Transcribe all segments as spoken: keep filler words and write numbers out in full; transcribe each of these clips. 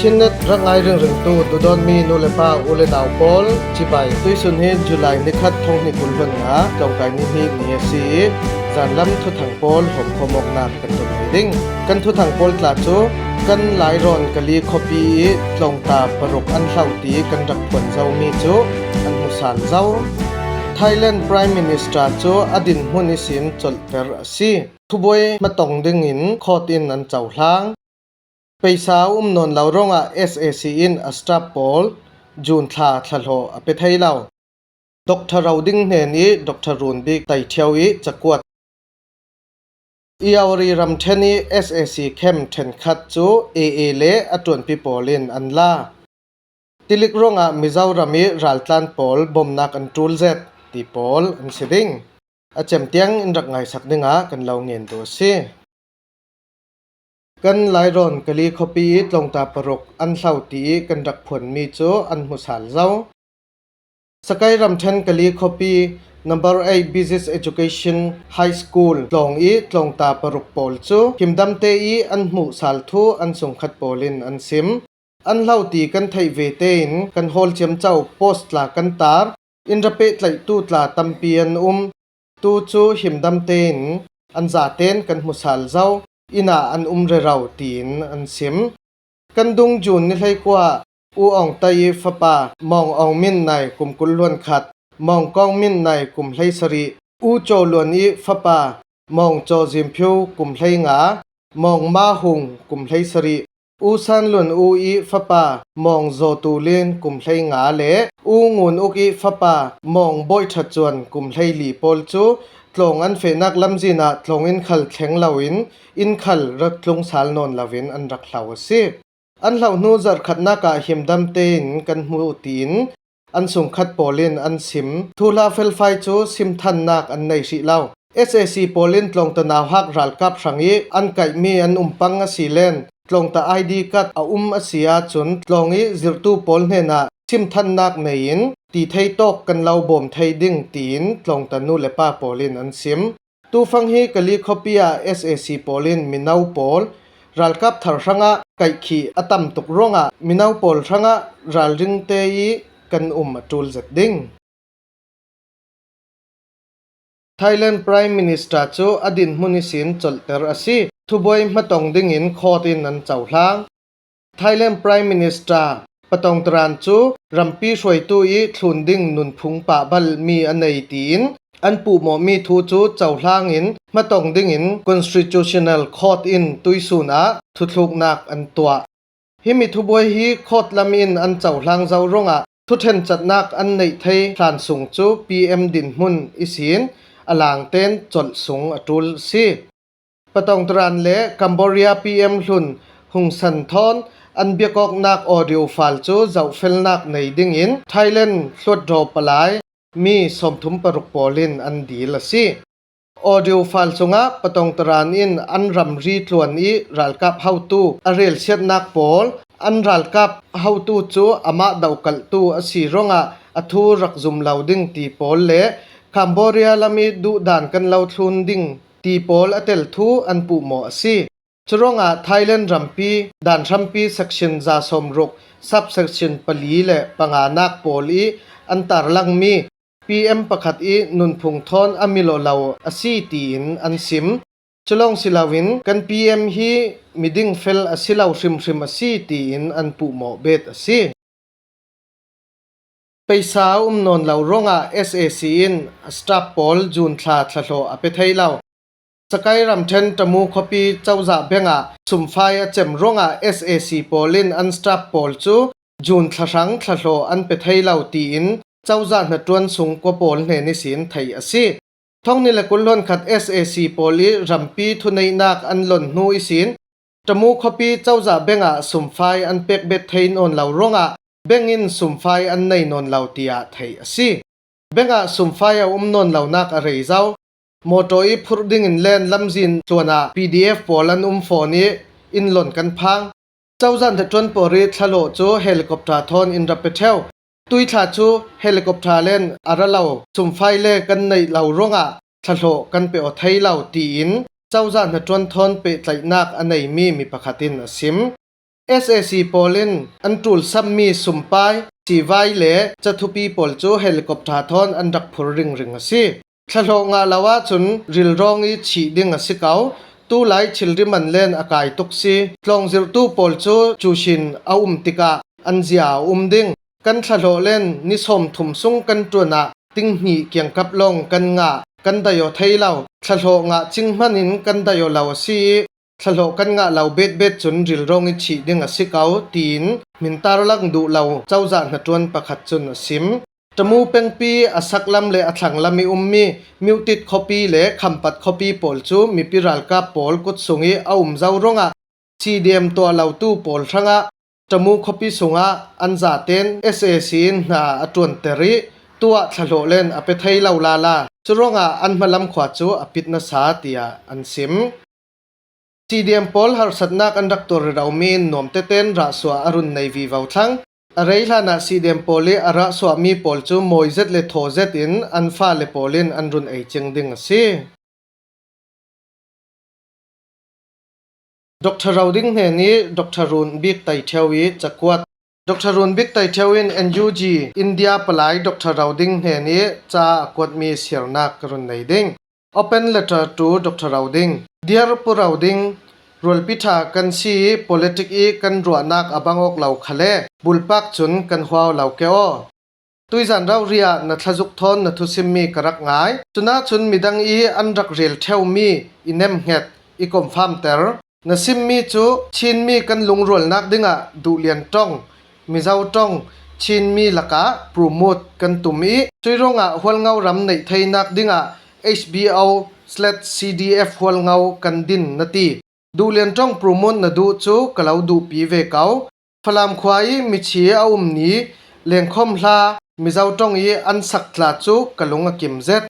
Hinnet rak ngai ringringtu dudawnmi nu le pa u le nau pawl, cibai. Tuisun hi July ni khat thonghnih kul hluan nga, tlawngkai ni hi ni a si i, zanlam thuthang pawl hawmkhawm awknak kan tun ni ding. Kan thuthang pawl tla cu kan Lairawn Kali khuapi i tlawngta paruk an hlau ti kan rak phuan zomi cu an hmu sal zo. Thailand Prime Minister cu a dinhmun ihsin colhter a si. Thubuai hmatong dingin court in an cohlang. Peisa a um nawn lo ruangah S A C in a staff pawl June thla thlahlawh a pe thei lo. Doctor Roding hnen i Doctor Runbik Taiṭhiau i cakuat. Yauri ramṭhen i S A C camp ṭhenkhat cu A A le a ṭuanpi pawl in an la. Tilik ruangah Mizoram i raltlan pawl bawmnak an ṭul zet ti pawl an si ding. A cem tiang in rak ngaisak dingah kan lo ngen duh a si. Kan Lairawn Kali khuapi i tlawngta paruk an hlau ti i kan rak phuanmi cu an hmu sal zo. Sakai ramṭhen Kali khuapi number eight Business Education High School tlawng i tlawngta paruk pawl cu himdamte i an hmuh sal thu an sungkhat pawl in an sim. An hlau ti kan theih ve tein kan hawl ciamco post tla kan tar. In ra pehtlaihtu tla tampi an um. Tu cu himdam tein an zaten kan hmu sal zo, inn ah an um rero, tiin an sim. Kan dung June ni hleikua ah U Aung Tai i fapa Maung Aung Min Nai kum kul hluan khat, Maung Kong Min Nai kum hleisarih, U Caw Luan i fapa Maung Caw Zim Phyo kum hleinga, Maung Ma Hung kum hleisarih, U San Luan U i fapa Maung Zaw Tu Lin kum hleinga le U Ngun Uk i fapa Maung Bawi Ṭha Cuan kum hleili pawl cu tlawng an fehnak lamzin ah tlawng in khal thleng loin inn khal ra tlung sal nawn loin an rak hlau a si. An hlau hnu zarhkhatnak ah himdam tein kan hmu tiin an sungkhat pawl in an sim. Thuhla felfai cu simthannak an nei hrih lo. S A C pawl in tlawngta nauhak ralkap hrang i an kaihmi an um pang a si len tlawngta I D card a um a si ahcun tlawng i zirhtu pawl hnenah simthannak nei in ti thei tawk kan lo bawm thei ding tiin tlawngta nu le pa pawl in an sim. Tufang hi Kali khuapi ah S A C pawl in mino pawl ralkap thar hrangah kaihkhih a tam tuk ruangah mino pawl hrangah ralringte i kan um a ṭul zet ding. Thailand Prime Minister cu a dinhmun ihsin colhter a si. Thubuai hmatong dingin court in an cohlang. Thailand Prime Minister Patong Taran cu rampi hruaitu i thlun ding nunphung pahbalh mi a nei tiin an puhmawhmi thu cu cohlang in hmatong dingin Constitutional Court in tuisun ah thutluknak an tuah. Himi thubuai hi court lam in an cohlang zo ruangah thuṭhencatnak an neih thei hlan sung cu P M dinhmun ihsin a langten colh sung a ṭul a si. Patong Taran le Cambodia P M hlun Hun Sen thawn an biakawknak audio file cu zohfelnak nei dingin Thailand hluatdaw palai mi sawmthum paruk pawl in an dil a si. Audio file sungah Patong Taran in an ramri tluan i ralkap hotu a relsiatnak pawl, an ralkap hotu cu amah dohkalhtu a si ruangah a thu rak zum lo ding ti pawl le Cambodia lam i duhdan kan lo thlun ding ti pawl a tel thu an puhmawh a si. Curuangah Thailand rampi, dan hrampi section za sawmruk, subsection pali le panganak pawl i an tarlangmi P M pakhat i nunphung thawn a milawh lo a si tiin an sim. Culawng si loin kan P M hi miding fel a si lo hrimhrim a si tiin an puhmawh bet a si. Peisa a um nawn lo ruangah S A C in a staff pawl June thla thlahlawh a pe thei lo. Sakai ramṭhen Tamu khuapi cozah bengah sumfai a cem ruangah S A C pawl in an staff pawl cu June thla hrang thlahlawh an pe thei lo tiin cozah hnaṭuan sungkua pawl hnen ihsin theih a si. Thonghnih le kul hluan khat S A C pawl i rampi thuneihnak an lon hnu ihsin Tamu khuapi cozah bengah sumfai an pek bet thei nawn lo ruangah beng in sumfai an nei nawn lo tiah theih a si. Bengah sumfai a um nawn lonak a rei zo. Mawṭaw i phurh dingin len lamzin tluanah P D F pawl an um fawn i inn lon kan phang. Cozah hnaṭuan pawl i thlahlawh cu helicopter thawn in ra pe ṭheu. Tuithla cu helicopter len a ra lo, sumfai le kan neih lo ruangah thlahlawh kan pe aw thei lo, tiin cozah hnaṭuan thawn pehtlaihnak a neimi mi pakhat in a sim. SAC pawl in an ṭulsammi sumpai, sivai le cathupi pawl cu helicopter thawn an rak phur ringring a si. Thlahlawh ngah lo ahcun rilrawng i thih ding a si ko. Tulai thilri manlen a kai tuk si. Tlawngzirhtu pawl cu cuhsin a um tikah an zia a um ding. Kan thlahlawh len ni sawmthum sung kan ṭuan ah ting hnih kiangkap lawng kan ngah, kan daih aw thei lo. Thlahlawh ngah cing hman in kan daih aw lo a si i, thlahlawh kan ngah lo betbet cun rilrawng i thih ding a si ko, tiin hmintar lang duh lo cozah hnaṭuan pakhat cun a sim. Tamu pengpi a saklam le a thlanglam i ummi Myutith khuapi le Khampat khuapi pawl cu mipi ralkap pawl kut sung i a um zo ruangah CDM tuah lotu pawl hrangah Tamu khuapi sungah an zaten SAC in hna a ṭuanter i tuah thlahlawh len a pe thei lo lala, curuangah an hmalam khua cu a pit nasa, tiah an sim. CDM pawl harsatnak an rak tuar rero mi in nuam teten rahsuah a run nei vivo thlang. A rei hlanah CDM pawl i a rahsuahmi pawl cu mawi zet le thaw zet in an fale pawl in an run ei cing ding a si. Doctor Roding hnen i Doctor Run Bik Tei Ṭhio i cakuat. Doctor Run Bik Tei Ṭhio in NUG India palai Doctor Roding hnen i ca a kuatmi siarnak ka run nei ding. Open letter to Doctor Roding. Dear Pu Roding, rualpi ṭha kan si i politic i kan ruahnak a bang awk lo khale bulpak cun kan huau lo ke aw. Tuizan rori ah na thlazuk thawn na thusimmi ka rak ngai. Cunah cun midang i an rak rel ṭheumi i nemhnget, i komfamter. Na simmi cu Chinmi kan lungrualnak dingah duhlian ṭong, Mizo ṭong, Chinmi lakah promote kan tum i, cuih ruangah Hualngo ram neih theinak dingah H B O slash C D F Hualngo kan din na ti. Duhlian ṭong promote na duh cu ka lo duhpi ve ko. Falam khua i mithi a um ni Lenkhawm hla Mizo ṭong i an sak tla cu ka lung a kim zet.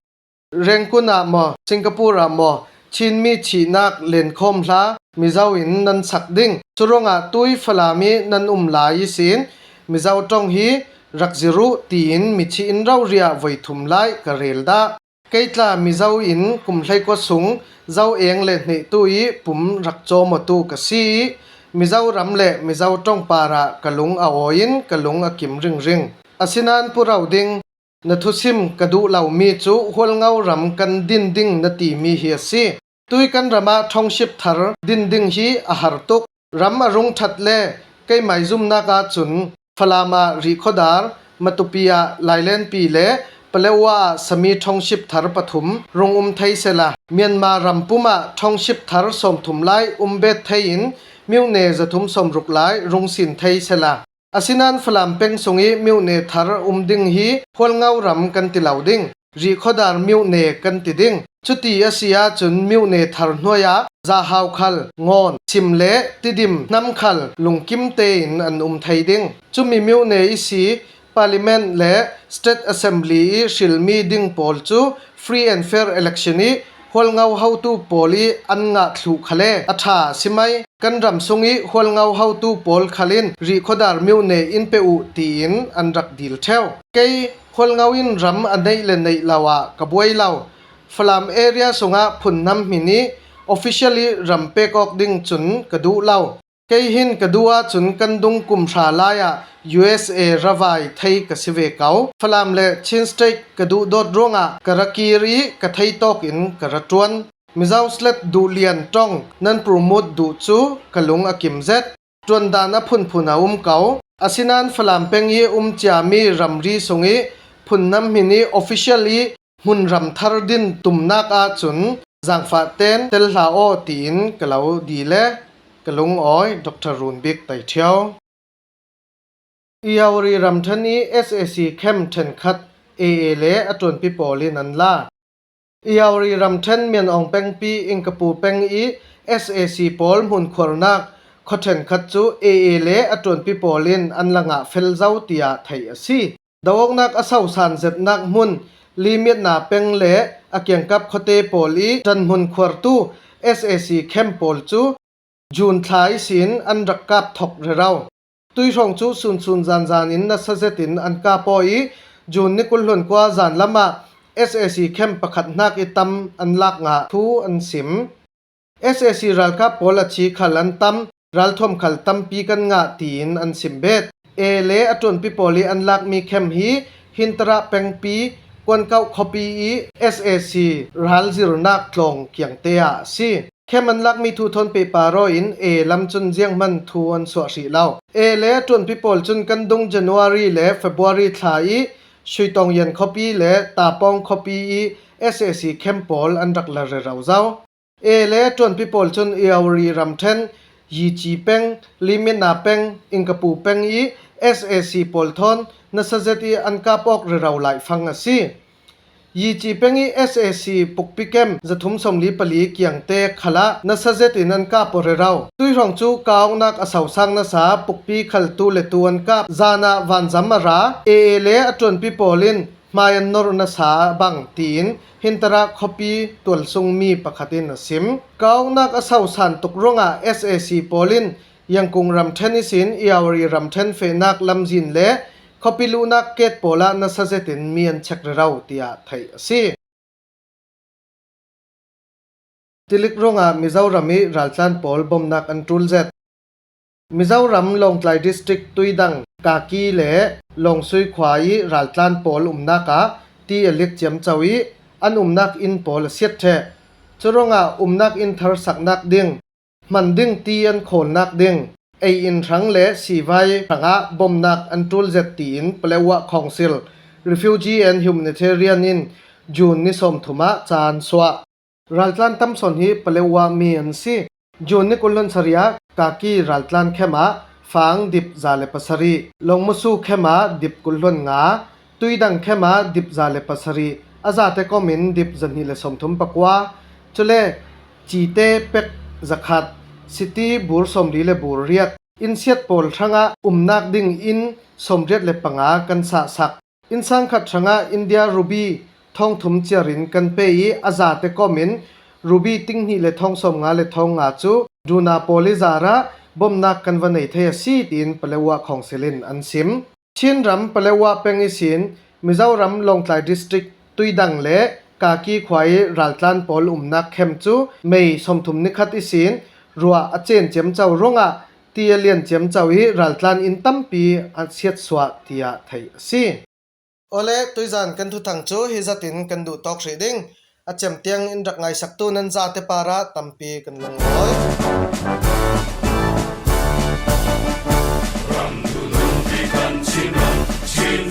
Rengkun ah maw, Singapore ah maw, Chinmi thihnak Lenkhawm hla Mizo in nan sak ding. Curuangah tui Falam i nan um lai ihsin Mizo ṭong hi rak zir uh, tiin mithi in rori ah voi thum lai ka rel dah. Kei tla Mizo in kum hleikua sung Zo eng le hnehtu i pum rak cawmawtu ka si i, Mizoram le Mizo ṭong parah ka lung a awi in ka lung a kim ringring. Asinain Pu Roding, na thusim ka duh lomi cu Hualngo ram kan din ding na timi hi a si. Tui kan ram ah ṭhawngship thar din ding hi a har tuk. Ram a rung ṭhat le keimai zumnak ahcun Falam ah Rihkhawdar, Matupi ah Lailenpi le Paletwa ah Sami ṭhawngship thar pathum rung um thei sehla, Myanmar ram pum ah ṭhawngship thar sawmthum lai um bet thei in myone zathum sawmruk lai rung sin thei sehla, asinain Falam peng sung i myone thar um ding hi Hualngo ram kan ti lo ding, Rihkhawdar myone kan ti ding. Cuti a si ahcun myone thar hnuai ah Zahau khal, Ngawn, Sim le Tidim hnam khal lungkim tein an um thei ding. Cumi myone i si Parliament le State Assembly i hrilmi ding pawl cu free and fair election i Hualngo hotu pawl i an ngah thluh khale a ṭha a si mai. Kan ram sung i Hualngo hotu pawl khal in Rihkhawdar myone in pe uh tiin an rak dil ṭheu. Kei Hualngo in ram a neih le neih lo ah ka buai lo. Falam area sungah phunhnam hmin i officially ram pek awk ding cun ka duh lo. Kei hin ka duh ahcun kan dung kum hra lai ah U S A ravai thei ka si ve ko. Falam le Chin State ka duh dawt ruangah ka ra kir i ka thei tawk in ka ra ṭuan. Mizo slet duhlian ṭong nan promote duh cu ka lung a kim zet. Ṭuandan a phunphun a um ko. Asinain Falam peng i um ciami ramri sung i phunhnam hmin i official i hmunram thar din tumnak ahcun zaangfah tein tel hlah aw tiin ka lo di le ka lungawi Doctor Runbik Taiṭhio. Irrawaddy ramṭhen i S A C camp ṭhenkhat A A le a ṭuanpi pawl in an la. Irrawaddy ramṭhen Myanawng pengpi Ingkapu peng i S A C pawl hmunkhuarnak khuaṭhenkhat cu A A le a ṭuanpi pawl in an la ngah fel zo tiah theih a si. Doawknak a sosan zetnak hmun Limiatna peng le a kiangkap khuate pawl i ṭanhmun khuartu S A C camp pawl cu June thla ihsin an rak kap thok rero. Tuihrawng cu sunsun zanzan in nasa zetin an kap aw i June ni kul hluan kua zan lamah S A C camp pakhat hnak i tam an lak ngah thu an sim. S A C ralkap pawl a thi khal an tam. ralthuam khal tampi kan ngah tiin an sim bet. A le a ṭuanpi pawl ih an lakmi khem hi Hintarah pengpi Kuankauh khuapi ih S A C ralzirnak tlawng kiangte ah a si. Khem an lakmi thu thawn pehpar aw in A lam cun zianghman thu an suah hrih lo. A le a ṭuanpi pawl cun kan dung January le February thla ih Suitawngyan khuapi le Tapawng khuapi ih S A C khem pawl an rak la rero zo. A le a ṭuanpi pawl cun Yauri ramṭhen, Yici peng, Limina peng, Ingkapu peng ih S A C pawl thawn nasa zet ih an kap awk rero laifang a si. Yici peng ih S A C pukpi kem zathum sawmli pali kiangte khalah nasa zetin an kap aw rero. Tuihrawng cu kah awknak a sosang nasa pukpi khal tu le tu an kap. Zan ah vanzam a ra. A A le a ṭuanpi pawl in hmai an norh nasa bang tiin Hintarah khuapi tualsungmi pakhat in a sim. Kah awknak a sosan tuk ruangah S A C pawl in Yangkung ramṭhen ihsin Yauri ramṭhen fehnak lamzin le khuapi luhnak ket pawl ah nasa zetin mi an chek rero, tiah theih a si. Tilik ruangah Mizoram ih raltlan pawl bomnak an ṭul zet. Mizoram Lawngtlai District Tuidang, Kaki le Lawngsui khua ih raltlan pawl umnak ah ti a lik ciamco ih an umnak inn pawl a siat ṭheh. Curuangah umnak inn tharsaknak ding, hman ding ti an khawlnak ding, ei-inn hrang le sivai hrangah bomnak an ṭul zet tiin Paletwa Council, Refugee and Humanitarian in June ni sawmthum ah ca an suah. Raltlan tam sawn hi Paletwa mi an si. June ni kul hluan sarih ah Kaki raltlan khem ah fang dip za le pasarih, Lawngmusu khem ah dip kul hluan nga, Tuidang khem ah dip za le pasarih, a zate kawmin dip zahnih le sawmthum pakua, cule Cite pek zakhat, City bur sawmli le bur riat, innsiat pawl hrangah umnak ding inn sawmriat le panga kan sahsak. Innsang khat hrangah India Rupee thawngthum ciarin kan pe ih a zate kawmin Rupee tinghnih le thawngsawmnga le thawngnga cu duna pawl ih zarah bomnak kan va nei thei a si, tiin Paletwa Council in an sim. Chinram Paletwa peng ihsin Mizoram Lawngtlai District Tuidang le Kaki khua ih raltlan pawl umnak khem cu May sawmthum nikhat ihsin ruah a cen ciamco ruangah ti a lian ciamco ih raltlan inn tampi a siatsuah, tiah theih a si. Awle, tuizan kan thuthang cu hi zatin kan duhtawk hrih ding. A cem tiang in rak ngaisaktu nan zate parah tampi kan lungawi. Ram duhduhmi kan Chinram, Chin